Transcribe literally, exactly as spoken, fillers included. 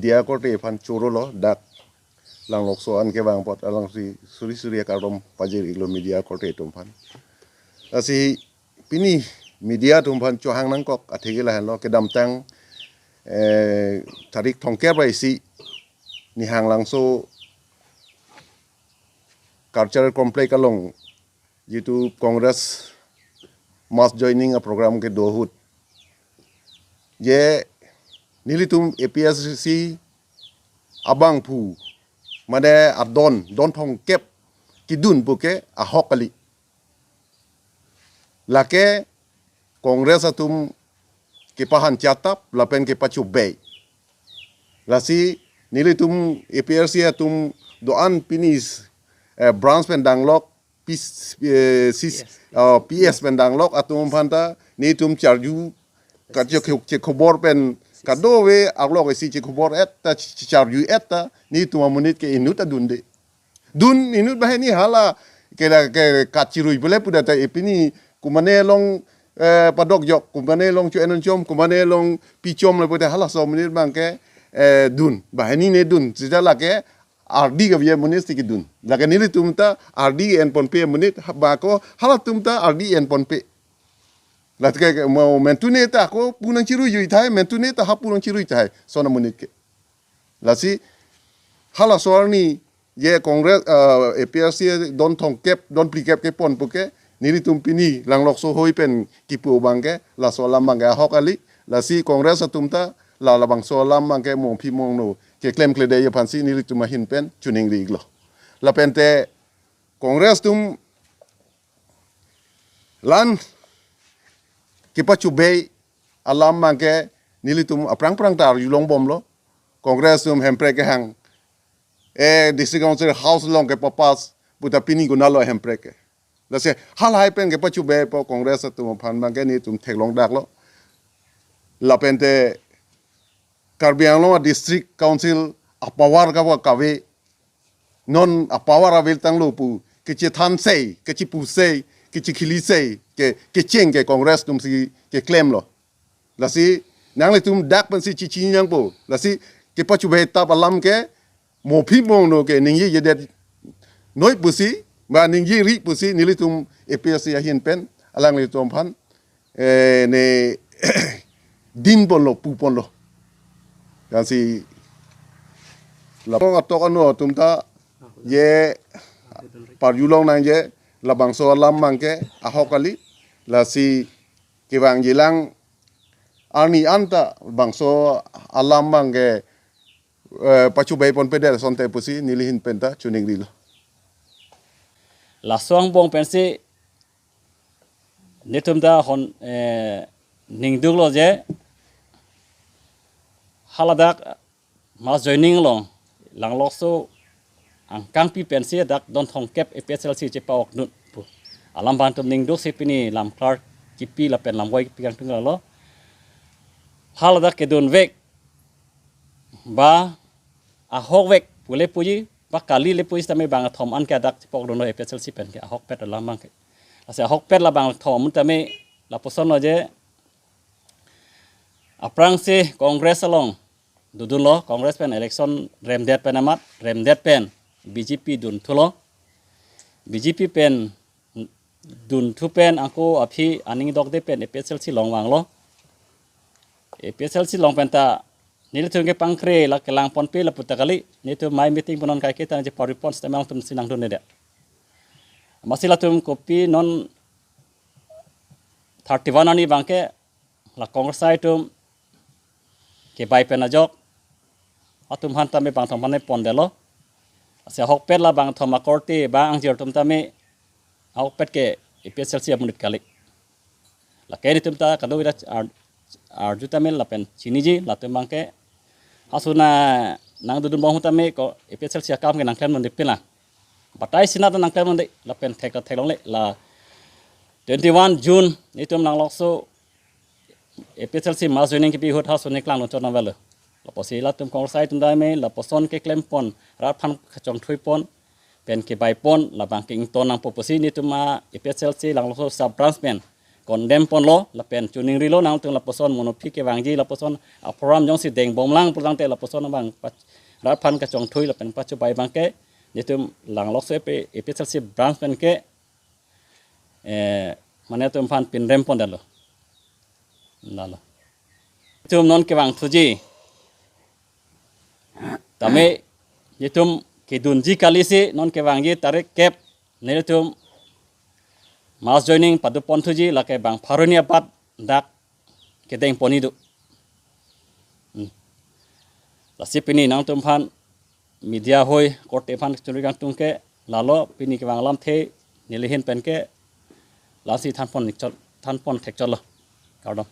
Media korte aphan choro lo, dak Langlokso an kevang apot alangsi suri suri akardom pajir-iklo media korte atum aphan. Lasi pini media atum aphan chohang nangkok athe ke lahenlo, kedamtang, eh, tarik thomkep ra isi Nihanglangso Cultural Complex along jitu Congress mass joining a program kedo ahut, je nelitum A P H L C abangphu mane adon, don thomkep kedun puke ahok kali. Lake Congress atum kepahan chatap lapen kepachobei. Lasi nelitum A P H L C atum do-an pini, eh, branch pen danglok, P S, eh, C S, P S. Oh, P S pen danglok atum aphanta nelitum charju, kachek, chek khobor pen kadokave arlok isi chek khobor et ta, ch-, charju et ta nelitum amonit ke inut adunde. Dun inut banghini hala ke la ke kachirui bole puda ta epini kumane along, eh, padok jok, kumane along cho enon chom, kumane along pichom le puda halaso amonit abangke, eh, dun. Banghini ne dun. Sita lake ardi kave amonit si kedun. Lake nelitum ta ardi enponpe amonit, ha, bako halatum ta ardi enponpe. Lake mo mentune ta ako pu nangchirui jui tahai, mentune ta ha pu nangchirui tahai, lason amonit ke. Lasi halaso arni je Congress, ah, A P H L C don thomkep, don phlikep kepon puke, nelitum pini Langlokso ahoi pen kipu abangke, laso alam abangke ahok kali. Lasi Congress atum ta la labangso alam abangke mongphi mongno keklemkledet aphansi nelitum ahin pen choningri-iklo. Lapente Congress atum la-an kepachobei alam abangke nelitum aphrang phrang ta arjulong bomlo. Congress atum Hemprek kehang, eh, District Council House along kepapass puta pini konatlo Hemprek ke. Lasi halahai pen kepachobeipo Congress atum aphan abangke nelitum theklong daklo. Lapente Karbi Anglong a District Council a power kabo kave, non a power avel tanglo pu kechethan sei, kechepu sei, kechekhili sei, ke, kecheng ke Congress atum si keklemlo. Lasi nanglitum dak pensi chichi nangpo. Lasi kepachobei tap alam ke mophi mongno ke ningjejedet noi pusi, ba ningjeri pusi nelitum A P H L C ahin pen alanglitum aphan, eh, ne din ponlo, pu ponlo. Lasi lapu atok anu atum ta je parjulong nangji, labangso alam abangke ahok kali. Lasi kevangjilang arni anta bangso alam abangke, eh, pachobei ponpedet asonte pusi neli ahin pen ta choningrilo. Laso angbong pensi nelitum ta hon, eh, ningduklo je haladak mass joining along Langlokso angkangpi pensi dak don thomkep A P H L C chepa-okdun pu alam abang atum ningduksi pini lam clerk kipi lapen lamvoi kipi kangtung lo. Haladak kedunvek ba ahokvek pule puji ba kalile puji tame bangkethom an ke dak chepa-okdunlo A P H L C pen ke ahokpet alam abangke. Lasi ahokpet labangkethom tame lapuson-lo je aphrangsi Congress along dodunlo, Congress pen election remdet pen amat, remdet pen B J P dunthulo. B J P pen dunthu pen ako aphi aning dokde pen A P H L C along vanglo. A P H L C along pen ta nelitum ke pangkre la kelang ponpe lapu ta kali, nelitum mai meeting punon kaike ta je pa-response tame alangtum si nangdundedet. Amatsi latum kopi non thirty-one arni abangke la Congress atum kebai pen ajok atum aphan tame bangkethom aphan pondetlo. Lasi ahokpet labangkethom akorte ba angjir atum tame ahokpet ke A P H L C amonit kali. Lake nelitum ta kadokave ar-, arju tame lapen chiniji, latum abangke hasun nangdodun bom tame ko A P H L C akam ke nangklemdunde pila. Batai sinat nangklemdunde lapen thek ta theklongle la twenty-one June nelitum Langlokso A P H L C mass joining kipi ahut hasun ne klangdun chot nangvelo. Lapusi latum Congress atum tame lapuson keklem pon, rat aphan kachongthui pon pen kebai pon labangke ington nangpo pusi nelitum A P H L C Langlokso sub branch pen condemn ponlo lapen choningrilo nangtum lapuson monophi kevangji lapuson aprogram jongsi dengbomlang pulangte lapuson abang pach-, rat aphan kachongthui lapen pachobai abangke netum Langlokso A P, A P H L C branch pen ke, eh, mane netum aphan pinrem pondetlo. Lalo. Netum non kevangthuji. Tame netum kedunji kalisi non kevangji tarik kep netum mass joining padoponthuji lake bang pharo hini abat dak kedeng pon-i do. Hmm. Lasi pini nangtum aphan media ahoi korte aphan chunri kangtung ke lalo pini kevang alamthe neli ahin pen ke lasi thanpon thekchot, thanpon thekchotlo. Kardom.